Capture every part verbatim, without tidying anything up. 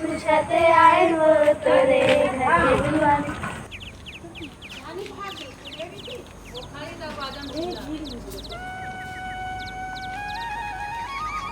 पूछत आए हो तोरे घर के दुआर।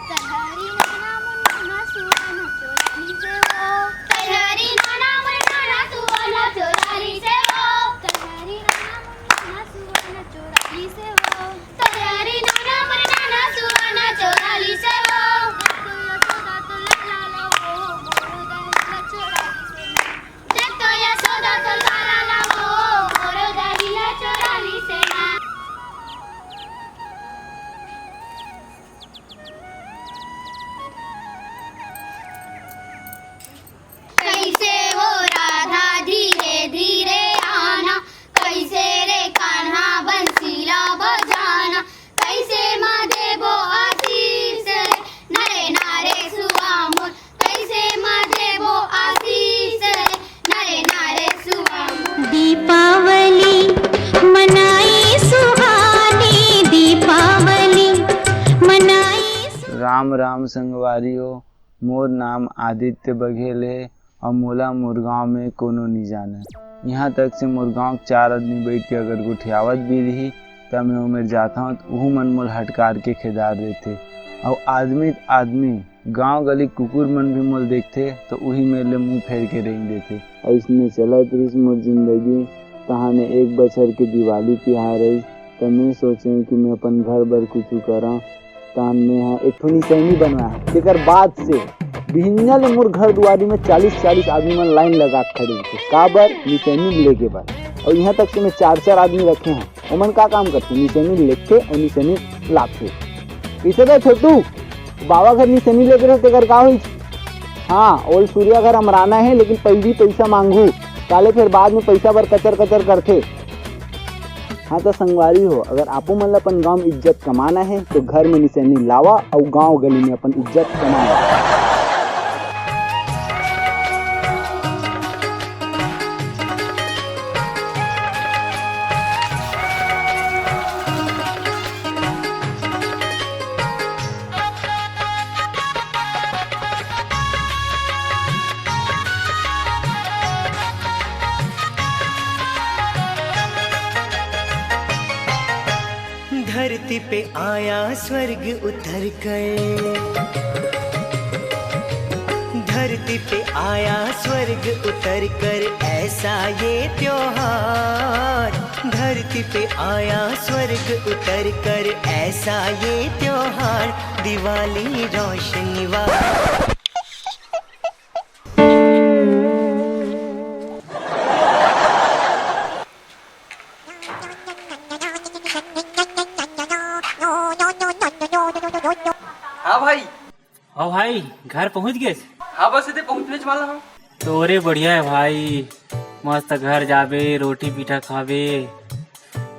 तैयारी नाना मुन्ना सुअन चोराली से वो। तैयारी नाना मुन्ना सुअन चोराली से वो। तैयारी नाना मुन्ना सुअन चोराली से वो। तैयारी नाना मुन्ना सुअन चोराली से वो। तो यशोदा तो लाला ला वो, मोर दहिला चोराली से ना। देख तो यशोदा तो लाला ला वो, मोर दहिला चोराली से ना। कैसे हो राधा धीरे धीरे आना, कैसे रे कान्हा बंसीला बजाना, कैसे मा देबो आशीष रे, नरे नारे सुआ मोर, कैसे मा देबो आशीष रे, नरे नारे सुआ मोर। दीपावली मनाई सुहानी, दीपावली मनाई सु- राम राम संगवारी हो, मोर नाम आदित्य बघेल हे। अउ मोला मोर गांव में कोनो नी जानय। इहां तक से मोर गांव के चार आदमी बइठ के अगर गोठियावत भी रही, त मैं ओमेर जाथंव, त उहू मन मोला हटकार के खेदार देथे। अउ आदमी त आदमी, गांव गली के कुकुर मन भी मोला देखथे, त उही मेर ले मुंह फेर के रेंग देथे। अइसने चलत रिहिस मोर जिंदगी। तहाने एक बछर के दिवाली तिहार अइस, त मैं सोचेंव कि मैं अपन घर बर कुछु करंव। तहान मेंहा एक ठो निसैनी बनवाए हंव, तेकर बाद से बिहनिया ले मोर घर दुआरी में चालीस चालीस आदमी मन लाइन लगा के खड़े रहिथे। काबर? निसैनी लेगे बर। अउ इहां तक से मैं चार चार आदमी रखे हंव। ओमन का काम करथे? निसैनी लेगथे अउ निसैनी लाथे। कइसे बे छोटू, बाबा घर निसैनी लेगे रहे, तेकर का होइस? हां, ओल सूर्या घर अमराना हे, लेकिन पहिली पइसा मांगहू, काले फेर बाद में पइसा बर कचर कचर करथे। हां त संगवारी हो, अगर आपो मन ल अपन गांव में इज्जत कमाना हे, तो घर में निसैनी लावा अउ गांव गली में अपन इज्जत कमावा। धरती पे आया स्वर्ग उतर कर, धरती पे आया स्वर्ग उतर कर, ऐसा ये त्योहार। धरती पे आया स्वर्ग उतर कर, ऐसा ये त्योहार, दिवाली रोशनी वाला। हाँ भाई। हाँ भाई, घर पहुँच गेस? हाँ, बस एदे पहुँचनेच वाला हँव। तोरे बढ़िया हे भाई, मस्त घर जाबे, रोटी पीठा खाबे,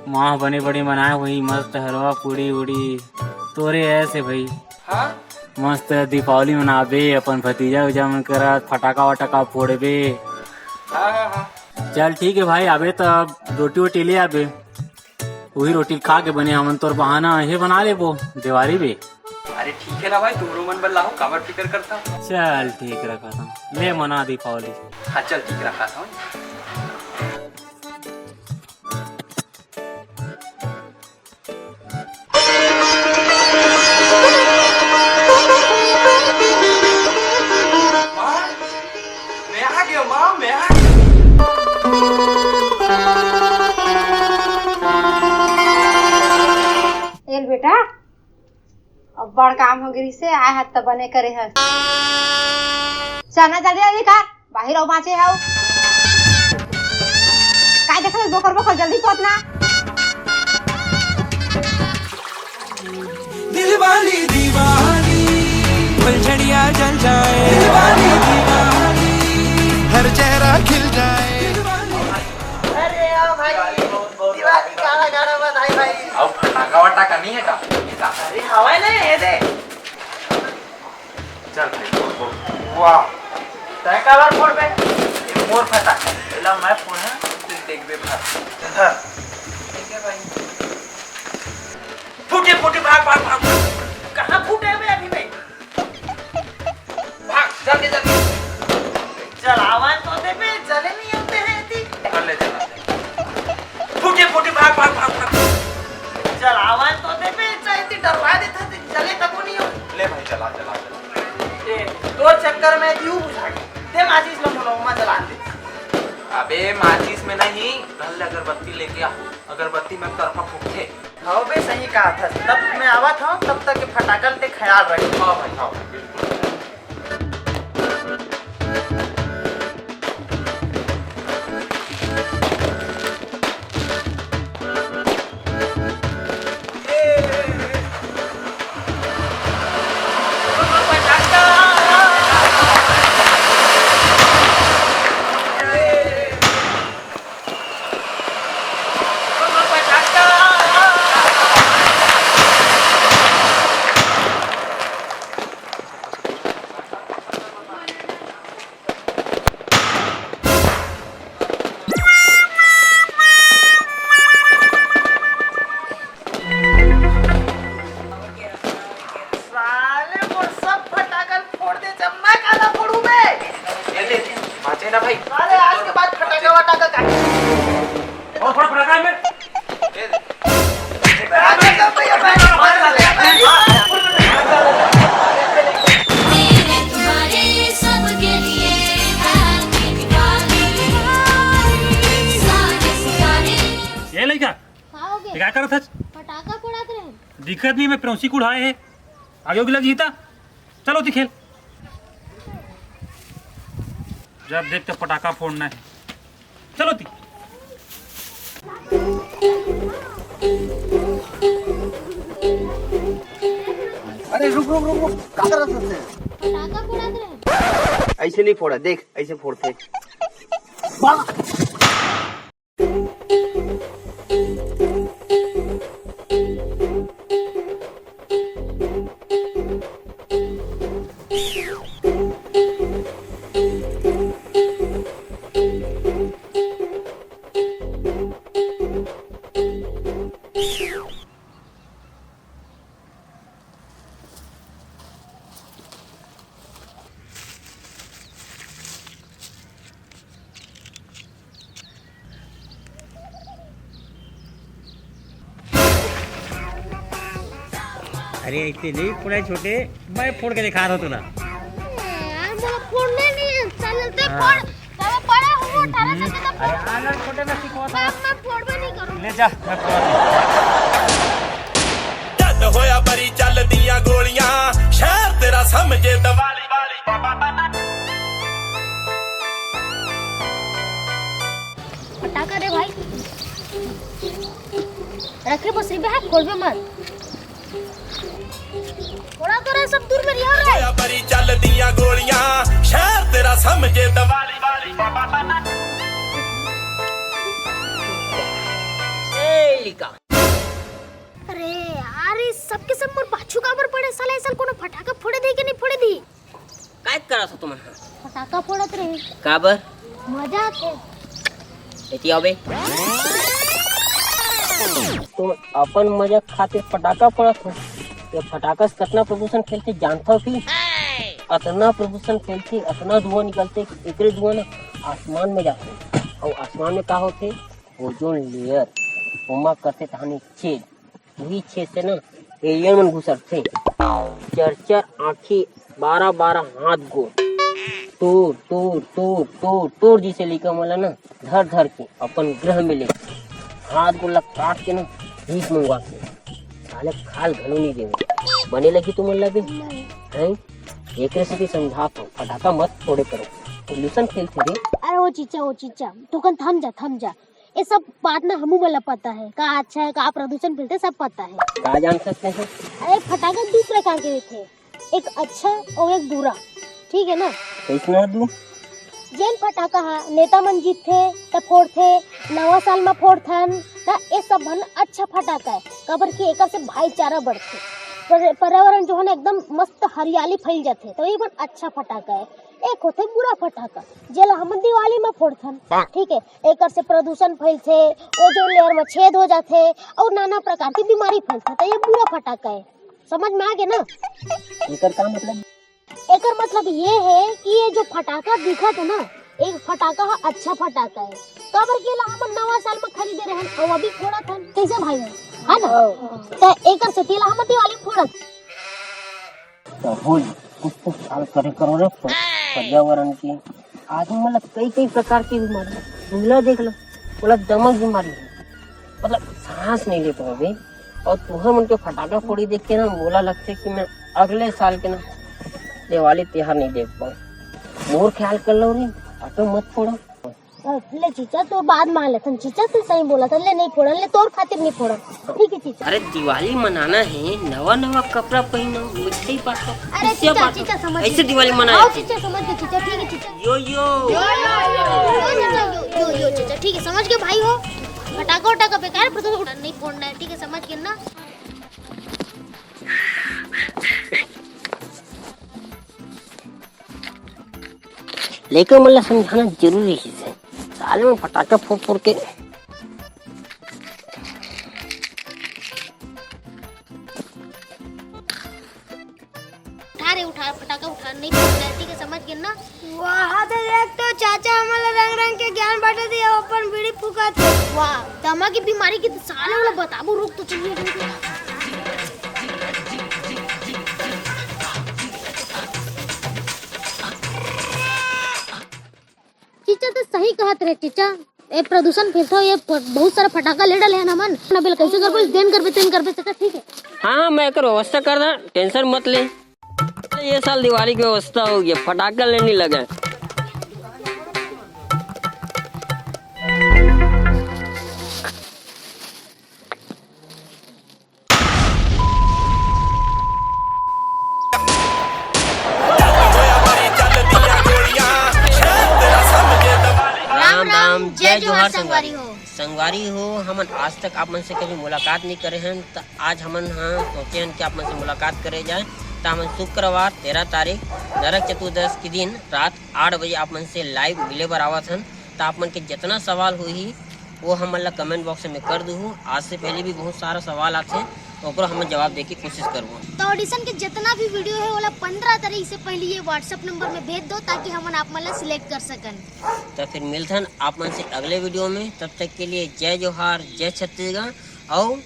माँ बने बड़े बनाए होही, मस्त हलवा पूड़ी उड़ी, तोरे ऐसे भाई। हाँ? मस्त दीपावली मनाबे, अपन भतीजा उजा मन करा फटाका वटाका फोड़बे। हाँ, हाँ, हाँ। चल ठीक हे भाई, आबे त रोटी वोटी ले आबे। उही रोटी खा के बने हमन तोर बहाना हे बना लेबो देवारी बे। अरे ठीक हे ना भाई, तुमरो मन बर लाहूँ, काबर फिकर करथा? चल ठीक रखत हँव, ले मना दीपावली। हाँ चल ठीक रखत हँव। माँ, मैं आ गया, माँ, मैं आ गया। एल बेटा, अब्बड़ काम हो गिस हे, आय हस त बने करे हस। चल ना जल्दी जल्दी कर, बाहिर अउ बाँचे हव। काय देखत हस बोकर बोकर, जल्दी पोत ना। दिलवाली दीवानी, फुलझड़िया जल जाए। दिलवाली दीवानी, हर चेहरा खिल जाए। अरे आओ भाई, दिवाली गाड़ा गाड़ा बधाई भाई। अउ फटाका वटाका नहीं हे का? अरे हवय ना, ये दे। चल भाई, फोड़, फोड़। वाह। तैं काबर फोड़बे? ये मोर फटाका। एला मैं फोड़हूँ, तैं देखबे भर। धर। ठीक हे भाई। फूटे, फूटे, भाग, भाग, भाग, भाग। कहाँ फूटे बे अभी भाई? भाग, जल्दी, जल्दी। आवाज तो दे बे, चाहे ती डरवा देता, ती जले तको नहीं हो। ले भाई, जला, जला, जला। ए, तोर चक्कर में ती बुझा के। दे माचिस ला मोला, ओमा जला दे। अबे, माचिस में नहीं, घर ले अगरबत्ती लेके आ। अगरबत्ती में करपा फूकथे। हाँ बे, सही कहा था। तब मैं आवा था, तब तक के फटाका ले ख्याल रख। हाँ भाई, हाँ भाई, बिल्कुल। साले मोर सब फटाका फोड़ दे, जब मैं काला फोड़ू बे। ए, ले, बाँचे ना भाई। साले आज के बाद फटाका वटाका का। और फोड़ फटाका में। ए, ये लइका, का हो गया? ये का करत हस? फटाका फोड़त रहे। दिखत नहीं, मैं पेरौसी कुढ़ाए है। आगे होगी लग जीता। चलो ती खेल। जब देख तब पटाखा फोड़ना है। चलो ती। अरे रुक, रुक, रुक, रुक। का करत हस? पटाखा फोड़त रहे। ऐसे नहीं फोड़ा, देख, ऐसे फोड़ते। अरे ऐसे नहीं फोड़ा छोटे, मैं फोड़ के दिखा रहा हूँ तुला। यार, मोला फोड़ने नहीं है, चलते हाँ। फोड़। तब पड़ा हूँ, अठारह साल के तब अरे आनंद छोटे ना सिखवा था। मैं, मैं फोड़बे नहीं करूँ। ले जा, मैं फोड़ दूँ। जद होया बरी चलदियां गोलियां, शहर तेरा समझे दिवाली वाली। फटाका रे भाई, रखे बस रिबे हाथ, फोड़बे मत। थोड़ा तो रे, सब दूर में रिहा रे। बरी चलदियां गोलियां, शहर तेरा समझे दिवाली वाली। ए लिका। अरे यार, ये सबके सब मोर पाछू काबर पड़े साला, ऐसा कोनो फटाका फोड़े दी कि नहीं फोड़े दी? काय करत हो तुमन ह? फटाका फोड़त रहे। काबर? मजा आथे। एती आबे। तुम अपन मजा खातिर फटाका फोड़त हो। ये फटाका से कितना प्रदूषण फैलथे जानथव कि? अतना प्रदूषण फैलथे, अतना धुआं निकलथे कि एकरे धुआं ना आसमान में जाथे। अउ आसमान में का होथे? ओजोन लेयर, ओमा करथे तहानी छेद। उही छेद से ना एलियन मन घुसरथे। चार चार आँखी, बारह बारह हाथ गोड़, तोर तोर तोर तोर तोर जइसे लइका मन ला ना धर धर के अपन ग्रह में लेके हाथ गोड़ ला काट के ना भीख मंगवा के साले खाल घलो नहीं देवे। बने लगी तुमन ला भी? हैं? एकरे सेती समझात हूँ, फटाका मत फोड़े करो, प्रदूषण फैलथे रे। अरे ओ चीचा, ओ चीचा, थोकन थम जा, थम जा। ये सब बात ना हमू मन ला पता है, का अच्छा है, का प्रदूषण फैलथे, सब पता है। का जान सकते हैं? अरे फटाका दू प्रकार के होथे, एक अच्छा और एक बुरा, ठीक है ना? कैसना दू? जेन फटाका हा नेता मन जीतथे त फोड़थे, नवा साल म फोड़थन, त ये सब हन अच्छा फटाका है, काबर कि एकर से भाईचारा बढ़थे, पर-, पर्यावरण जो है ना एकदम मस्त हरियाली फैल जाथे, तो ये मन अच्छा फटाका है। एक होथे बुरा फटाका, जेला हमन दिवाली म फोड़थन, ठीक है, एकर से प्रदूषण फैलथे, ओजोन लेयर म छेद हो जाथे अउ नाना प्रकार के बीमारी फैलथे, त ये बुरा फटाका है। समझ में आ गे ना? एकर का मतलब? एकर मतलब ये है कि ये जो फटाका दिखत है ना, एक फटाका ह अच्छा फटाका है, काबर के ला हमन नवा साल म खरीदे रहन अउ अभी फोड़त हन। कैसे भाई बहन? है ना? त एकर सेती ला हम दिवाली फोड़त। त हो, कुछ तो ख्याल करे करो रे प-, पर्यावरण के। आदमी मन ला कई कई प्रकार के बीमारी, तुमला देख लो, ओला दमा के बीमारी हे, मतलब सांस नहीं ले पावे। अउ तुहर मन के फटाका फोड़ी देख के ना मोला लगथे कि मैं अगले साल के ना दिवाली तिहार नहीं देख पाऊँ। मोर ख्याल कर लो रे, फटाका मत फोड़ो। ले चीचा, तोर बात मान लेथन चीचा, तैं सही बोलथस। ले नहीं फोड़न, ले तोर खातिर नहीं फोड़न, ठीक है चीचा? अरे दिवाली मनाना हे, नवा नवा कपड़ा पहिनो, मिठाई बांटो, अरे खुशियाँ चीचा, बांटो। चीचा समझ ऐसे गए। दिवाली मनाए हाँ जाथे। चीचा समझ गए चीचा, ठीक है चीचा। यो यो। यो, यो, यो, यो, चीचा, ठीक है समझ गए भाई हो। फटाका उटाका बेकार, पर तो नहीं फोड़ना है, ठीक है समझ गए ना? लइका मन ला समझाना जरूरी हे। साले मन फटाका फोड़ फोड़ के। उठा रे उठा, फटाका उठा, नहीं फोड़ना है, ठीक है समझ गए ना? वाह, तो देख तो चाचा हमन ला रंग रंग के ज्ञान बांटत हे, अपन बीड़ी फूकत हे। वाह, दमा की बीमारी की तो साले वाला बताबो, रुक तो चलिए, चलिए। चीचा तो सही कहत रे चीचा, ए प्रदूषण फैलाथो, ये प-, बहुत सारा फटाका ले डाले हैं हमन। ना बेल कैसे करबो, देन करबे, तेन करबे, चीचा, ठीक है। हाँ, हाँ, मैं एकर व्यवस्था कर दा, tension मत ले। ये साल दिवाली की व्यवस्था हो गई, फटाका लेने लगे। राम राम, जय जोहार संगवारी हो। संगवारी हो, हमन आज तक आप मन से कभी मुलाकात नहीं करे हन, त आज हमन ह सोचे हन कि आप मन से मुलाकात करे जाए। त हमन शुक्रवार तेरह तारीख नरक चतुर्दश के दिन रात आठ बजे आप मन से live मिले बर आवत हन। त आप मन के जितना सवाल होही, वो हमन ला comment box में कर दूहू। आज से पहले भी बहुत सारा सवाल आथे, ओकरो हमन जवाब दे के कोशिश करबो। तो audition के जितना भी video है, ओला पंद्रह तारीख से पहले ये WhatsApp number में भेज दो, ताकि हमन आप मन ला select कर सकन। तो फिर मिलथन आप मन से अगले video में। तब तक के लिए जय जोहार, जय छत्तीसगढ़, अउ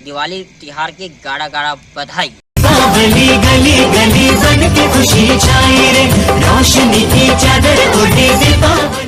दिवाली तिहार के गाड़ा गाड़ा बधाई। दीपावली गली गली बन के खुशी छाई रे, रोशनी की चादर ओढ़े दीपावली।